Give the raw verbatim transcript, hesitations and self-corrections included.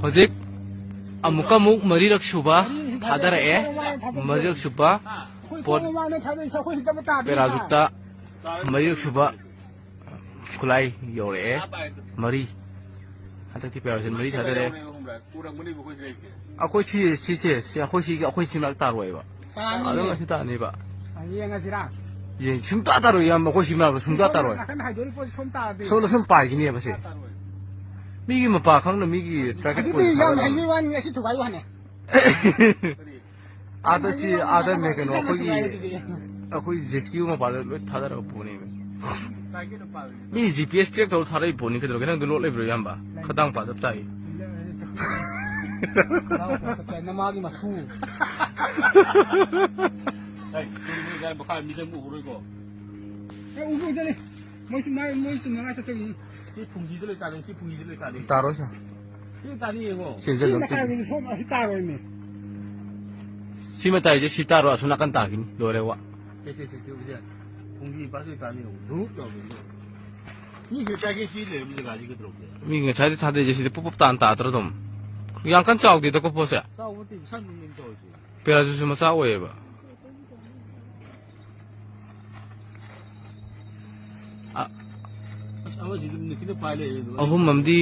ꯍꯧꯖꯤꯛ ꯑꯃꯨꯛꯀ ꯑꯃꯨꯛ ꯃꯔꯤꯔꯛ ꯁꯨꯕ ꯊꯥꯗꯔꯛꯑꯦ꯫ ꯃꯔꯤꯔꯛ ꯁꯨꯕ ꯄꯣꯠ ꯄꯦꯔꯥꯖꯨꯠꯇ ꯃꯔꯤꯔꯛ ꯁꯨꯕ ꯈꯨꯠꯂꯥꯏ ꯌꯧꯔꯛꯑꯦ꯫ ꯃꯔꯤ꯫ ꯍꯟꯗꯛꯇꯤ ꯄꯦꯔꯥꯖꯨꯠ ꯃꯔꯤ ꯊꯥꯗꯔꯛꯑꯦ꯫ ꯑꯩꯈꯣꯏ ꯁꯤ, ꯁꯤꯁꯦ, ꯁꯤ ꯑꯩꯈꯣꯏ ꯁꯤꯒꯤ, ꯑꯩꯈꯣꯏ ꯁꯤ ꯃꯔꯛ ꯇꯥꯔꯣꯏꯕ꯫ ꯑꯗꯨꯝ ꯑꯁꯤ ꯇꯥꯅꯤꯕ꯫ ꯌꯦꯡꯉꯁꯤꯔꯥ? ꯌꯦꯡ-, ꯁꯨꯡꯇꯥ ꯇꯥꯔꯣꯏ, ꯏꯌꯥꯝꯕ, ꯑꯩꯈꯣꯏ ꯁꯤ ꯃꯅꯥꯛꯇ ꯁꯨꯡꯇꯥ ꯇꯥꯔꯣꯏ꯫ ꯅꯥꯀꯟ ꯍꯥꯏꯗꯣꯔꯤ ꯄꯣꯠ ꯁꯣꯝ ꯇꯥꯔꯗꯤ꯫ ꯁꯣꯝꯗ ꯁꯨꯝ ꯄꯥꯏꯈꯤꯅꯦꯕ ꯁꯦ꯫ ꯃꯤꯒꯤ ꯃꯄꯥ ꯈꯪꯅ ꯃꯤꯒꯤ target ꯑꯗꯨꯗꯤ ꯄꯣꯏꯟ ꯌꯥꯝ ꯊꯥꯗꯔꯒ ꯍꯩꯕꯩ ꯋꯥꯅꯤ, ꯑꯁꯤ ꯊꯨꯒꯥꯏ ꯋꯥꯅꯤ꯫ ꯑꯥꯗ ꯁꯤ, ꯑꯥꯗ ꯃꯦ-, ꯀꯩꯅꯣ, ꯑꯩꯈꯣꯏꯒꯤ, ꯑꯩꯈꯣꯏ ꯖꯦꯁꯀ꯭ꯌꯨ ꯃꯄꯥꯗ ꯂꯣꯏ ꯊꯥꯗꯔꯒ ꯄꯨꯅꯦꯕ꯫ ꯃꯤ ꯖꯤ ꯄꯤ ꯑꯦꯁ track ꯇꯧꯔ ꯊꯥꯔꯛꯏ ꯄꯣꯠꯅꯤ, ꯀꯩꯗꯧꯔꯒꯦ? ꯅꯪꯗꯣ ꯂꯣꯠ ꯂꯩꯕ꯭ꯔꯣ, ꯏꯌꯥꯝꯕ? ꯈꯗꯥꯡ ꯄꯥ ꯆꯞ ꯆꯥꯏ꯫ ꯅꯃꯥꯒꯤ ꯃꯁꯨ꯫ ꯑꯦ, ꯎꯕ ꯎꯗꯅꯤ꯫ ꯃꯣꯏꯁꯨ ꯃꯥ-, ꯃꯣꯏꯁꯨ ꯃꯉꯥ ꯆꯠꯇꯣꯏꯅꯤ꯫ ꯁꯤ ꯐꯨꯝꯗꯤꯗ ꯂꯩ ꯇꯥꯔꯦ, ꯁꯤ ꯐꯨꯝꯗꯤꯗ ꯂꯩ ꯇꯥꯔꯦ꯫ ꯇꯥꯔꯣꯏ ꯁꯥ꯫ ꯁꯤ ꯇꯥꯅꯤ ꯌꯦꯡꯉꯣ꯫ ꯁꯤ ꯆꯦꯟꯁꯤꯜꯂꯣ꯫ ꯃꯇꯥꯏꯗꯗꯤ ꯁꯣꯝ ꯑꯁꯤ ꯇꯥꯔꯣꯏꯅꯦ꯫ ꯁꯤ ꯃꯇꯥꯏꯁꯦ ꯁꯤ ꯇꯥꯔꯣ, ꯑꯁꯣꯝ ꯅꯥꯀꯟ ꯇꯥꯈꯤꯅꯤ꯫ ꯂꯣꯏꯔꯦ ꯋꯥ꯫ ꯁꯦ, ꯁꯦ, ꯁꯦ, ꯁꯦ, ꯎꯁꯦ꯫ ꯐꯨꯝꯗꯤ ꯄꯥꯁ ꯇꯥꯅꯤ ꯌꯦꯡꯉꯣ꯫ ꯙꯨꯞ ꯇꯧꯔꯦ꯫ ꯃꯤ ꯁꯤ ꯆꯥꯒꯦ ꯁꯤ ꯂꯩꯔꯝꯕ ꯖꯒꯥꯁꯤ ꯀꯩꯗꯧꯔꯒꯦ? ꯃꯤ ꯉꯁꯥꯏꯗꯤ ꯊꯥꯗꯩꯁꯦ ꯁꯤꯗ ꯄꯨꯞ ꯄꯨꯞ ꯇꯥꯅ ꯇꯥꯗ꯭ꯔꯣ ꯑꯗꯨꯝ? ꯌꯥꯝ ꯀꯟꯅ ꯆꯥꯎꯗꯦꯗꯀꯣ ꯄꯣꯠꯁꯦ꯫ ꯆꯥꯎꯕ ꯅꯠꯇꯦ, ꯁꯟ ꯑꯗꯨꯝ ꯇꯧꯔꯤꯁꯦ꯫ ꯄꯦꯔꯥꯁꯨꯠꯁꯨ ꯃꯆꯥ ꯑꯣꯏꯌꯦꯕ꯫ ꯑ-, ꯑꯁ, ꯑꯃꯁꯤꯗꯤ ꯅꯨꯄꯤꯅ ꯄꯥꯏ ꯂꯩꯔꯦ ꯑꯗꯨꯒ꯫ ꯑꯍꯨꯝ ꯑꯃꯗꯤ